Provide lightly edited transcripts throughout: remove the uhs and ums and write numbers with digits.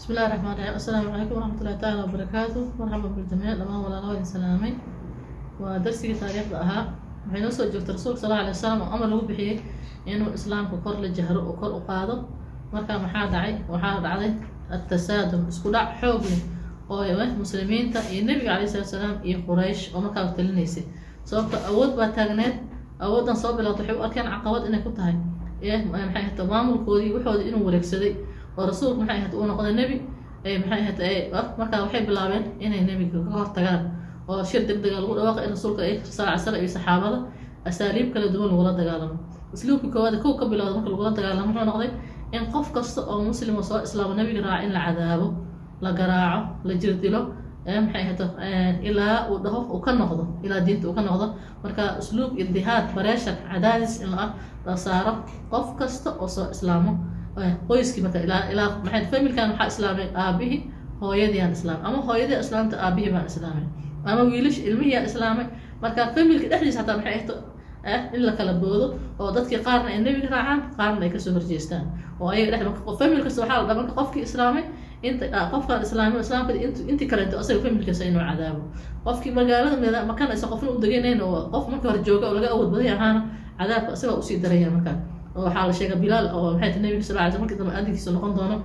بسم الله الرحمن الرحيم. السلام عليكم ورحمة الله تعالى وبركاته. مرحبا بالجميع. Dhammaan walaalahoodin salaamay. Waa darsigii taariikhda ahaa. Waxay noo soo joogtay Rasuulka sal Allahu alayhi wasalam oo amar lagu bixiyey inuu Islaamka kor la jahro oo kor u qaado. Marka maxaa dhacay? Waxaa dhacday atasaadum, isku dhac xoog leh oo muslimiinta iyo Nebiga calayhi salatu salaam iyo Quraysh oo markaa talinaysay, sababta awood baa taagneed. Awooddan soo bilowta waxay u arkeen caqabad inay ku tahay, maxay ahayd, maamulkoodii waxoodii inuu wareegsaday oo Rasuulku, maxay ahayd, uu noqday nebi. Maxay ahayd, markaa waxay bilaabeen inay nebiga ka hortagaan oo shir deg dega lagu dhawaaqay in Rasuulka ay sal ly slam iyo saxaabada asaaliib kala duwan lagula dagaalamo. Usluubkii koowaad kow ka bilowda marka lagula dagaalamo wuxuu noqday in qof kasta oo Muslima soo islaamo, nebiga raaca, in la cadaabo, la garaaco, la jirdilo, maxay ahayd, ilaa uu dhaho uu ka noqdo, ilaa diinta uu ka noqdo. Marka usluub iddihaad, pressure, cadaadis in la saaro qof kasta oo soo islaamo qoyskii. Marka ilaa maxay familkan waxaa islaamay aabihii, hooyadiiaan islaamay, ama hooyadii islaamta, aabihii baan islaamay, ama wiilish ilmihiyaa islaamay. Marka familka dhexdiisa hataa, maxay ahto, in la kala boodo oo dadkii qaarna ay nebiga raacaan, qaarna ay kasoo horjeestaan oo ayaga dhex. Marka famil kasta waxaa la dhaha marka qofkii islaamay inta qofkaan islaamin islaamka intii kaleento asaga familkiisa inuu cadaabo. Qofkii magaalada Makana isa qofna u deganayn oo qof marka hore jooga oo laga awood badan ahaana, cadaabka isagaa usii daraya. Marka oo waxaa la sheegay Bilaal oo, maxay tahay, nebiga sal ly sl markii dambe adinkiisa noqon doono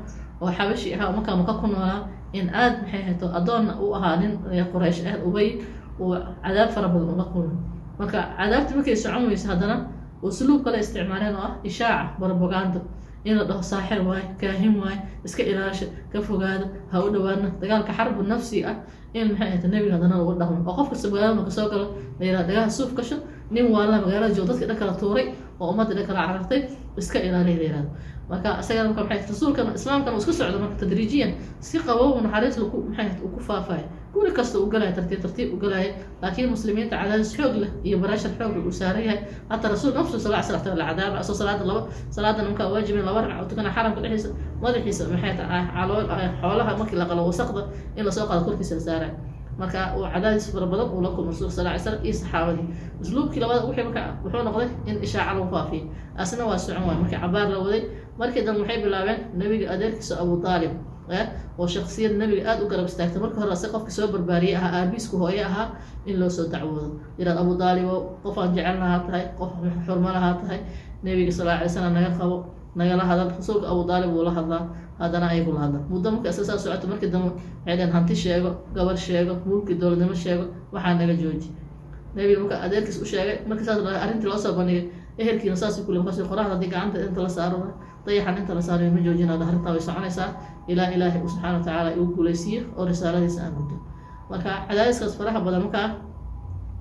oo Xabashi ahaa oo markaa Maka ku noolaa, in aad, maxay hayto, addoonna uu ahaa nin Quraysh ah, Ubay, uu cadaab fara badan ula kulmay. Marka cadaabti markay socon weyso, haddana usluub kale isticmaaleen oo ah ishaaca, propaganda, in la dhaho saaxir waay, kaahin waay, iska ilaasha, ka fogaada, ha u dhawaana. Dagaalka xarbu nafsi ah in, maxay ahayta, nebiga haddana lagu dhaqmo oo qof kasta magaalada marka soo galo la yiraha dagaal suuf gasho, nin waala magaalada joogo, dadka dhan kala tuuray oo ummadda dhan kala carartay, iska ilaaliya la yirahdo. Marka isagana marka, maxay, rasuulkana Islaamkana uu iska socdo marka tadriijiyan, si qabow, naxariis lagu, maxay, uu ku faafaya, guri kasta uu galaya, tartiib tartiib u galaya. Laakiin muslimiinta cadaadis xoog leh iyo pressure xoog leh uu saaran yahay. Hataa Rasuul nafsu sal slam la cadaaba asoo salaada laba salaada markaa waajibin laba ragca u tukana xaramka dhexdiisa, madaxiisa, maxay tahay, calool xoolaha markii la qalo wasaqda in lasoo qaado korkiisa la saarayo. Marka uu cadaadis fara badan uu la kulmo Rasuulka sal ly slam iyo saxaabadii. Usluubkii labaad wixii marka wuxuu noqday in ishaaca lagu faafiyo. Asna waa socon waay. Markii cabaar la waday, markii dambe waxay bilaabeen nebiga adeerkiisa Abu Aalib oo shaksiyad nebiga aada u garab istaagtay marka hore, ase qofki soo barbaariyey ahaa, aabiisku hooye ahaa, in loo soo dacwoodo, yiraad: "Abu Daalibo, qof aan jecel lahaa tahay, qof xurmo lahaa tahay, nebiga sal ly slam naga qabo, nagala hadal." Rasuulka Abu Daalib wuu la hadlaa, haddana ayagu la hadlaa. Muddo marka isla saa socoto, markii dambe waxay dhaheen: "Hanti sheego, gabar sheego, mulki, dowladnimo sheego, waxaa naga jooji." Nebiga marka adeerkiis u sheegay. Markii saas arrintii loo soo bandhigay ehelkiina, saas kule markaas: "Qoraxda haddii gacanta inta la saaro, dayaxan inta la saaro, ma joojinaado arrintaa. Way soconaysaa ilaa Ilaahay uu subxaana watacaala igu guuleysiiyo oo risaaladiisa aan guddo." Marka cadaadiskaas faraha badan markaa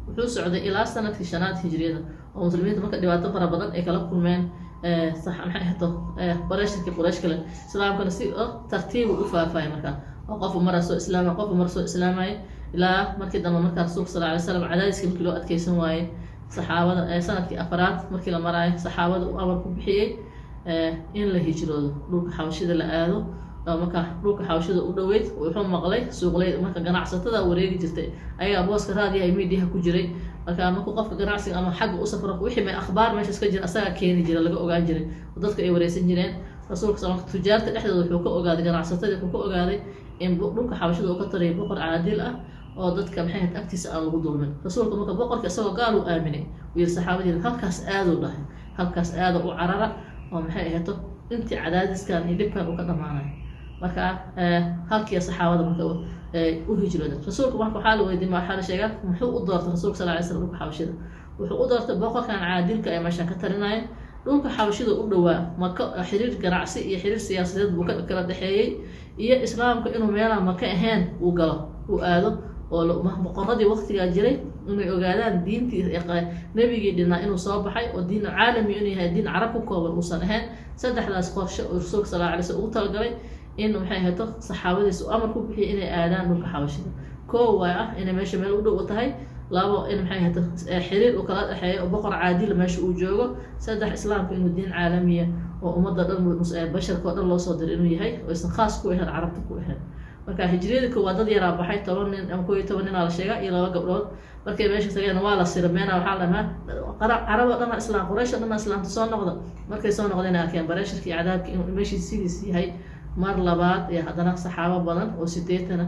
wuxuu socday ilaa sanadkii shanaad hijriyada, oo muslimiinta marka dhibaato fara badan ay kala kulmeen, maxay ahto, pressurekii Quraysh kale. Islaamkana si tartiibu u faafaya markaa oo qofu mara soo islaamay, qofu mara soo islaamaya, ilaa markii dambe markaa Rasuulka sal lay slam cadaadiskii markii loo adkeysan waayey, saxaabada sanadkii afaraad markii la maraayo, saxaabada uu amar ku bixiyey in la hijroodo, dhulka Xabashida la aado. Marka dhulka Xabashida u dhoweyd wuxuu maqlay suuqley marka ganacsatada wareegi jirtay, ayagaa booska raadiyaha miidiyaha ku jiray. Marka markuu qofka ganacsiga ama xagga u safro, wixii ma akhbaar meeshaas ka jira asagaa keeni jira, laga ogaan jiray oo dadka ay wareysan jireen. Rasuulka sal tujaarta dhexdooda wuxuu ka ogaaday, ganacsatada wuxuu ka ogaaday in dhulka Xabashida uu ka tariyo boqor caadil ah oo dadka, maxay ahayd, agtiisa aan lagu dulmin. Rasuulka marka boqorka isagoo gaal uu aaminay, uu yiri saxaabadiina: "Halkaas aaduu," dhahay, "halkaas aada u carara," oo, maxay ahayto, intii cadaadiskan iyo dhibkan uu ka dhamaanayo. Marka halkii saxaabada marka u hijrooda. Rasuulka marka waxaa la weydiin, waxaa la sheegaa muxuu u doortay Rasuulka sal lay slam dhulka Xabashida? Wuxuu u doortay boqorkan caadilka ee meeshan ka talinaya. Dhulka Xabashida u dhowaa Maka, xiriir ganacsi iyo xiriir siyaasadeed buu ka kala dhexeeyey, iyo Islaamka inuu meelaha Maka ahayn uu galo, uu aado, oo boqoradii waqtigaa jiray inay ogaadaan diintii nebigii dhinaa inuu soo baxay oo diin caalami inuu yahay, diin Carab ku kooban uusan ahayn. Saddexdaas qorshe oo Rasuulka sal lay slam ugu talagalay in, maxay ahayto, saxaabadiisa uu amar ku bixiyay inay aadaan dhulka Xabashida. Koo waay ah inay meesha meel u dhow u tahay. Labo, in, maxay ahayto, xiriir uu kala dhexeeyo oo boqor caadila meesha uu joogo. Saddex, Islaamka inuu diin caalamiya oo ummadda dhan, basharka oo dhan loo soo diray inuu yahay, oo aysan khaas ku ahayn Carabta ku ahayn. Marka hijriyada koowaad dad yaraa baxay, 10 nin ama 11 ninaa la sheegaa iyo laba gabdhood. Markay meesha tageen waa la sirmeena. Waxaa la dhamaa: "Carab oo dhan Islaam, Quraysh oo dhan Islaamta, soo noqda." Markay soo noqdeen arkeen pressurekii, cadaabkii inuu meeshii sidiis yahay. Mar labaad iyo haddana saxaabo badan oo 80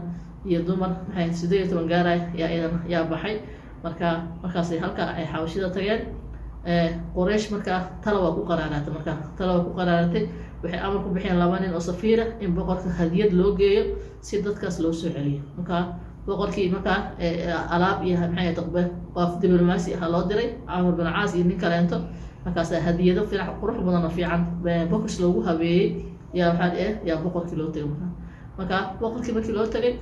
iyo dumar, maxay, 18 gaaraya yaa iyadana yaa baxay. Marka markaasay halka ay Xabashida tageen. Quraysh markaa tala waa ku qaraaraatay. Markaa tala waa ku qaraaratay, waxay amar ku bixiyeen laba nin oo safiira in boqorka hadiyad loo geeyo si dadkaas loo soo celiyo. Markaa boqorkii markaa alaab iyo, maxay, qof diblomaasi ah loo diray, Camar bin Caas iyo nin kaleento. Markaas hadiyado fiican, qurux badan oo fiican, box loogu habeeyey yaa waxaa yaa boqorkii loo tegay. Marka boqorkii markii loo tegay,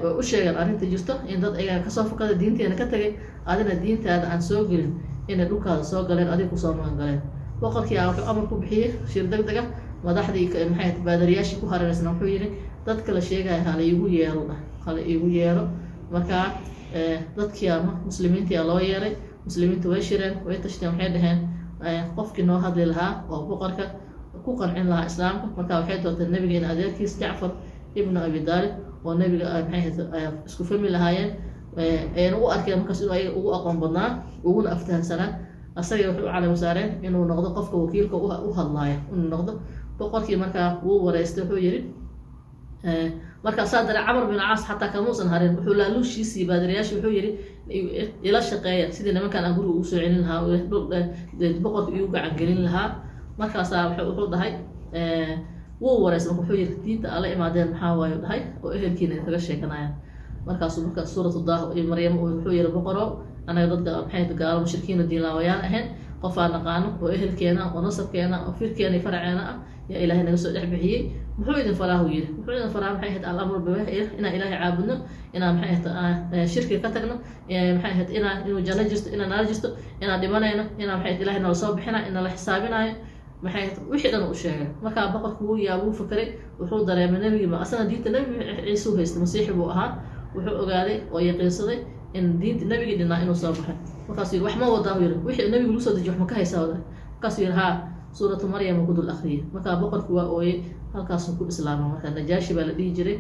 way u sheegeen arrinta jirto, in dad ayaga kasoo fakada, diinteena ka tegay, adina diintaada aan soo gelin, inay dhulkaada soo galeen, adiga kusoo magan galeen. Boqorkii wuxuu amar ku bixiyey shir deg deg ah. Madaxdii, maxay, baadariyaashii ku hareereysna wuxuu yidhi: "Dadka la sheegaya hala iigu yeero, hala iigu yeero." Markaa dadkii ama muslimiintii loo yeeray. Muslimiintu way shireen, way tashteen, waxay dhaheen qofkii noo hadli lahaa oo boqorka ku qancin lahaa islaamka. Marka waxay doorteen nabigeena adeerkiis Jacfar ibnu Abi Daalib, oo nabiga, maxay, isku fahmi lahaayeen, ayna u arkeen markaas inuu ayaga ugu aqoon badnaa, uguna aftahansanaa. Asagay waxay u caleemo saareen inuu noqdo qofka wakiilka u hadlaaya inuu noqdo. Boqorkii markaa wuu wareystay. Wuxuu yidhi markaa saa dare Camar bin Caas xataa kamuusan harin. Wuxuu laaluushiisii baadiriyaasha, wuxuu yidhi: "Ila shaqeeya sidii nimankan aan guriga ugu soo celin lahaa, boqorka igu gacan gelin lahaa." Markaasaa wuxuu dhahay, wuu wareystay marka, wuxuu yidhi: "Diinta ala imaadeen maxaa waayu?" dhahay, "oo ehelkiina kaga sheekanayaan?" Markaasuu marka suuratu Daah iyo Maryam. Wuxuu yihi: "Boqorow, anaga dadka, maxay, gaalo mushrikiina, diinlaawayaan ahayn. Qof aan naqaano oo ehelkeena oo nasabkeena oo firkeena iyo faraceena ah yaa Ilaahay naga soo dhex bixiyey. Muxuu idin faraa?" Uu yidhi. "Muxuu idin faraa?" Maxay ahayd? Alamru inaan Ilaahay caabudno, inaan, maxay ahayd, shirkiga ka tagno, maxay ahayd, inaan inuu janno jirto, inaan naar jirto, inaan dhimanayno, inaan, maxay ahayd, Ilaahay nala soo bixinayo, inaan la xisaabinayo, maxay ahayd, wixii dhan uu sheegay. Markaa boqorku wuu yaab, wuu fakeray, wuxuu dareemay nebigii asana diinta Nebi Ciise u haystay, Masiixi buu ahaa. Wuxuu ogaaday oo yaqiinsaday in diinta nebigii dhinaa inuu soo baxay. Markaasuu yidhi: "Wax ma wadaa?" Yidhi. "Wixii nebigu lagu soo dejiy wax ma ka haysaa wada?" Markaasuu yidhi: "Haa." Suuratu Maryam ku dul akhriyay. Markaa boqorkii waa ooyey, halkaasuu ku islaamay. Marka Najaashi baa la dhihi jiray.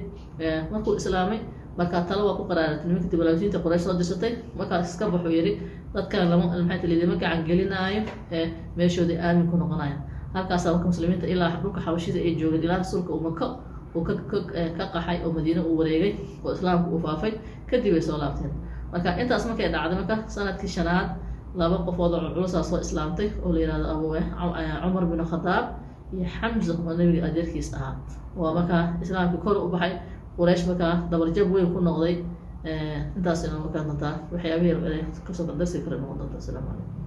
Markuu islaamay, markaa talo waa ku qaraaratay nimanka diblomaasiyiinta Quraysh soo dirsatay. Markaas iska baxuu yidhi: "Dadkan lama, maxay tiri, lama gacan gelinaayo, meeshooda aamin ku noqonaya." Halkaasaa marka muslimiinta ilaa dhulka Xabashida ay joogeen, ilaa rasuulka uu Mako uu ka qaxay oo Madiine uu wareegay oo islaamku uu faafay, kadib ay soo laabteen. Marka intaas markay dhacday, marka sanadkii shanaad laba qofood oo culusaa soo islaamtay, oo la yihahdo Abu Cumar bin Khadaab iyo Xamza oo nabiga adeerkiis ahaa. Waa markaa islaamkii kor u baxay, Quraysh markaa dabarjab weyn ku noqday. Intaas inoo markaa doontaa waxyaabihii kasoo darsi kale noqon doonta. Asalaamu calaykum.